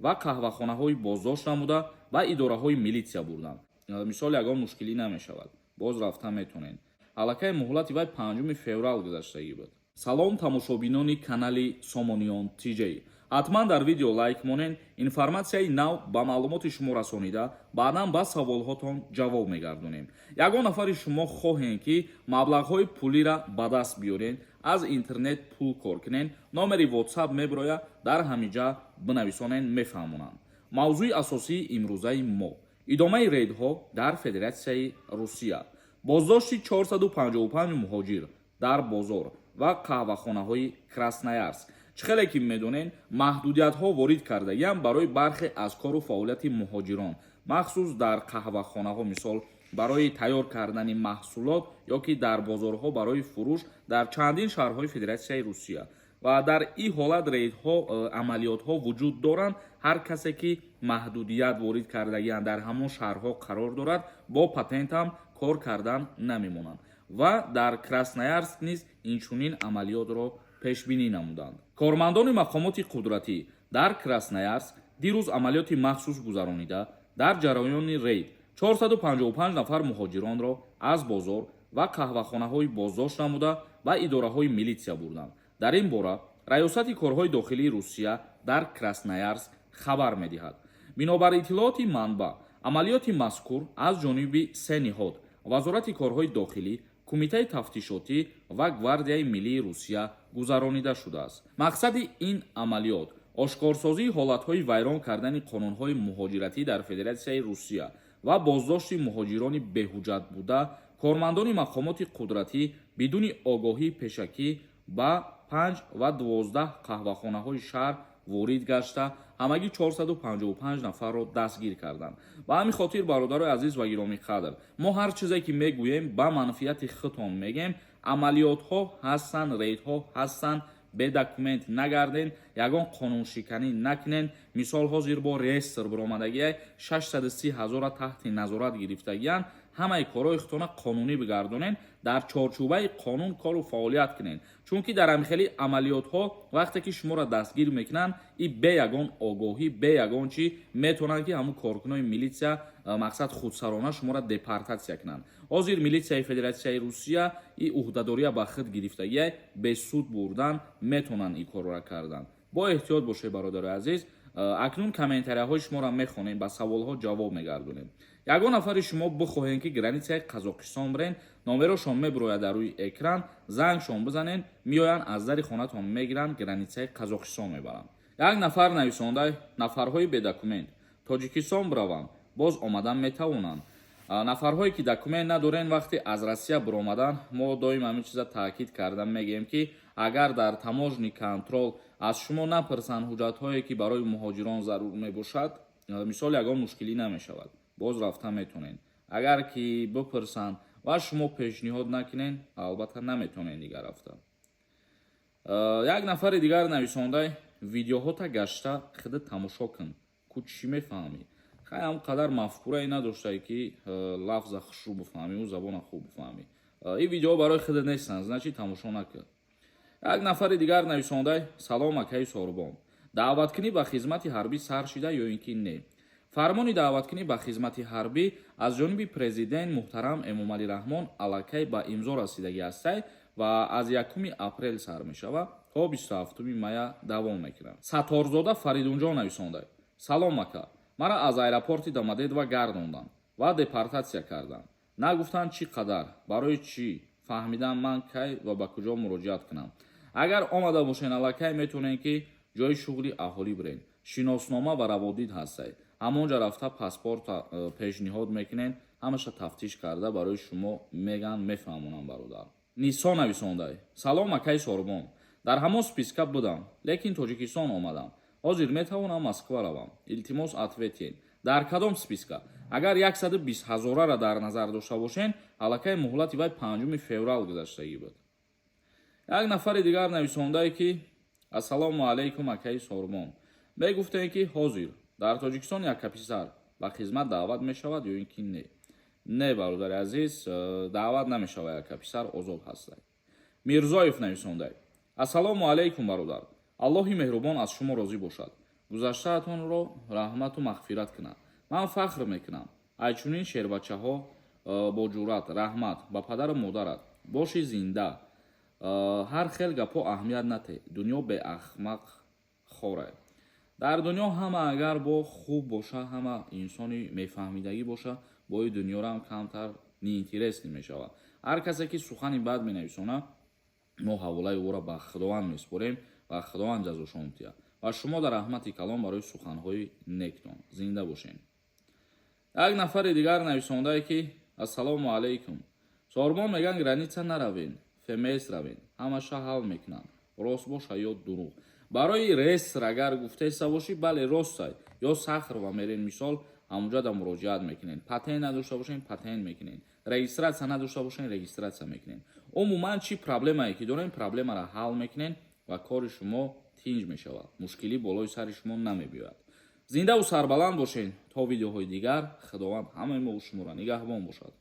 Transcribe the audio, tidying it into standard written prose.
Ва қаҳвахонаҳои боздошт намуда, ба идораҳои милитсия бурданд. Мисол, ягон мушкилӣ намешавад, боз рафта метонед. Аллакай муҳлати вай 5 феврал гузаштагӣ буд. Салом, тамошобинони канали Сомониён ТЖ. Ҳатман дар видео лайк монен. Информатсияи нав ба маълумоти шумо расонида, баъдан ба саволҳотон ҷавоб мегардонем. Ягон нафари шумо хоҳем, ки маблағҳои пулира ба даст биёрен, аз интернет пул кор кунен, номери WhatsApp мебирояд, дар ҳамиҷа бинависонен, мефаҳмонанд. Мавзӯи асосии имрӯзаи мо: идомаи рейдҳо дар Федератсияи Русия, боздошти 455 муҳоҷир дар бозор ва қаҳвахонаҳои Красноярск. Чӣ хеле ки медонен, маҳдудиятҳо ворид кардагиам барои бархе аз кору фаъолияти муҳоҷирон, махсус дар қаҳвахонаҳо, мисол, барои тайёр кардани маҳсулот ё ки дар бозорҳо барои фурӯш дар чандин шаҳрҳои Федератсияи Русия. Ва дар ин ҳолат рейдҳо, амалиётҳо вуҷуд доранд. Ҳар касе ки маҳдудият ворид кардагианд, дар ҳамон шаҳрҳо қарор дорад, бо патентам кор кардан намемонанд. Ва дар Красноярск низ инчунин амалиётро пешбинӣ намуданд. Кормандони мақомоти қудратӣ дар Красноярск дирӯз амалиёти махсус гузаронида, дар ҷараёни рейд 455 нафар муҳоҷиронро аз бозор ва қаҳвахонаҳои боздошт намуда, ба идораҳои милитсия бурданд. Дар ин бора Раёсати корҳои дохилии Русия дар Красноярск хабар медиҳад. Бинобар иттилооти манбаъ, амалиёти мазкур аз ҷониби се ниҳод: Вазорати корҳои дохилӣ, Кумитаи тафтишотӣ ва Гвардияи миллии Русия гузаронида шудааст. Мақсади ин амалиёт ошкорсозии ҳолатҳои вайрон кардани қонунҳои муҳоҷиратӣ дар Федератсияи Русия ва боздошти муҳоҷирони беҳуҷҷат буда, кормандони мақомоти қудратӣ бидуни огоҳии пешакӣ ба 5 ва 12 қаҳвахонаҳои шаҳр ворид гашта, ҳамагӣ 455 нафарро дастгир карданд. Ба ҳамин хотир, бародарои азиз ва гиромӣ қадр, мо ҳар чизе ки мегӯем, ба манфиати худтон мегӯем. Амалиётҳо ҳастанд, рейдҳо ҳастанд. Бе документ нагарден, ягон қонуншиканӣ накунен. Мисол, ҳозир бо реестр биромадагиай, 630 ҳазора таҳти назорат гирифтагиянд. Ҳамаи корҳои худтона қонунӣ бигардонен, дар чорчӯбаи қонун кору фаъолият кунен, чунки дар ҳамихели амалиётҳо вақте ки шуморо дастгир мекунанд, и бе ягон огоҳӣ, бе ягон чӣ метавонанд, ки ҳамун коркунои милитсия, мақсад, худсарона шуморо депортатсия кунанд. Ҳозир милитсияи Федератсияи Русия и уҳдадория ба худ гирифтагиай, бесуд бурдан метавонанд ин корро кардан. Бо эҳтиёт бошед, бародарои азиз. Акнун комментарияҳои шуморо мехонем, ба саволҳо ҷавоб мегардонем. Ягон нафари шумо бихоҳем, ки границаи Қазоқистон бирен, номерошон мебирояд дар рӯи экран, зангшон бизанен, меоянд, аз дари хонатон мегиранд, границаи Қазоқистон мебаранд. Як нафар нависонда: «Нафарҳои бедокумент Тоҷикистон бираванд, боз омадан метавонанд?» Нафарҳое ки документ надорен, вақте аз Россия биромадан, мо доим ҳамин чиза таъкид карда мегӯем, ки агар дар таможенный контроль аз шумо напурсанд ҳуҷҷатҳое, ки барои муҳоҷирон зарур мебошад, мисол, ягон мушкилӣ намешавад, боз рафта метонед. Агар ки бипурсанд ва шумо пешниҳод накунен, албатта, наметонед дигар рафта. Як нафари дигар нависондай: «Видеоҳота гашта худат тамошо кун, ку чӣ мефаҳмӣ?» Хай, ҳам қадар мафкурае надоштае, ки лафза хушрӯ бифаҳмӣ, ӯ забона хуб бифаҳмӣ. Ин видеоҳо барои худат нестанд, значит, тамошо накун. Як нафари дигар нависондай: «Салом, акаи Сорбон, даъваткунӣ ба хизмати ҳарбӣ сар шида ё ин ки не?» Фармони даъваткунӣ ба хизмати ҳарбӣ аз ҷониби президент муҳтарам Эмомалӣ Раҳмон аллакай ба имзо расидагӣ ҳастай ва аз 1 апрел сар мешавад, то 27 мая давом мекунад. Сатторзода Фаридунҷон нависонда: «Салом, ака, мара аз аэропорти Домодедово гардонданд ва депортатсия карданд, нагуфтанд чӣ қадар, барои чӣ. Фаҳмидам, ман кай ва ба куҷо муроҷиат кунам?» Агар омада бошен, аллакай метавонед, ки ҷои шуғли аҳолӣ бирен. Шиноснома ва раводид ҳастай, ҳамонҷа рафта паспорта пешниҳод мекунед, ҳамаша тафтиш карда барои шумо меган, мефаҳмонам, бародар. Нисо нависондай: «Салом, акаи Сорбон, дар ҳамон списка будам, лекин Тоҷикистон омадам, ҳозир метавонам Москва равам? Илтимос, ответьте.» Дар кадом списка? Агар 120 ҳазорара дар назар дошта бошен, аллакай муҳлати вай 5 феврал гузаштагӣ буд. Як нафари дигар нависондае, ки: «Ассалому алайкум, акаи Сорбон, мегуфтем, ки ҳозир дар Тоҷикистон як писар ба хизмат даъват мешавад ё ин ки не?» Не, бародари азиз, даъват намешавад, як писар озод ҳастад. Мирзоев нависондай: «Ассалому алайкум, бародар, Аллоҳи меҳрубон аз шумо розӣ бошад.» Гузаштаатонро раҳмату мағфират кунад. Ман фахр мекунам ай чунин шербачаҳо бо ҷуръат. Раҳмат ба падару модарат, боши зинда. Ҳар хел гапҳо аҳамият нате, дунё беахмақ хоре. Дар дунё ҳама агар бо хуб боша, ҳама инсони мефаҳмидагӣ боша, бои дунёрам камтар неинтересный мешавад. Ҳар касе ки сухани бад менависонад, мо ҳаволаи ӯро ба Худованд месупорем ва Худованд ҷазошон диҳад. Ва шумо дар раҳмати калон барои суханҳои нектон, зинда бошед. Як нафари дигар нависондае, ки ассалому алайкум, Сормон, меган, граница наравен, ФМС равен, ҳамаша ҳал мекунанд. Рост боша ё дурӯғ? Барои реестр агар гуфтеса бошӣ, бале, ростай. Ё Сахарова мерен, мисол, ҳамунҷа да муроҷиат мекунен. Патент надошта бошен, патент мекунен. Регистрация надошта бошен, регистрация мекунен. Умуман, чӣ проблемае ки дорем, проблемаро ҳал мекунен ва кори шумо тинҷ мешавад, мушкилӣ болои сари шумо намебиёяд. Зиндаву сарбаланд бошед то видеоҳои дигар. Худованд ҳамаи мо шуморо нигаҳбон бошад.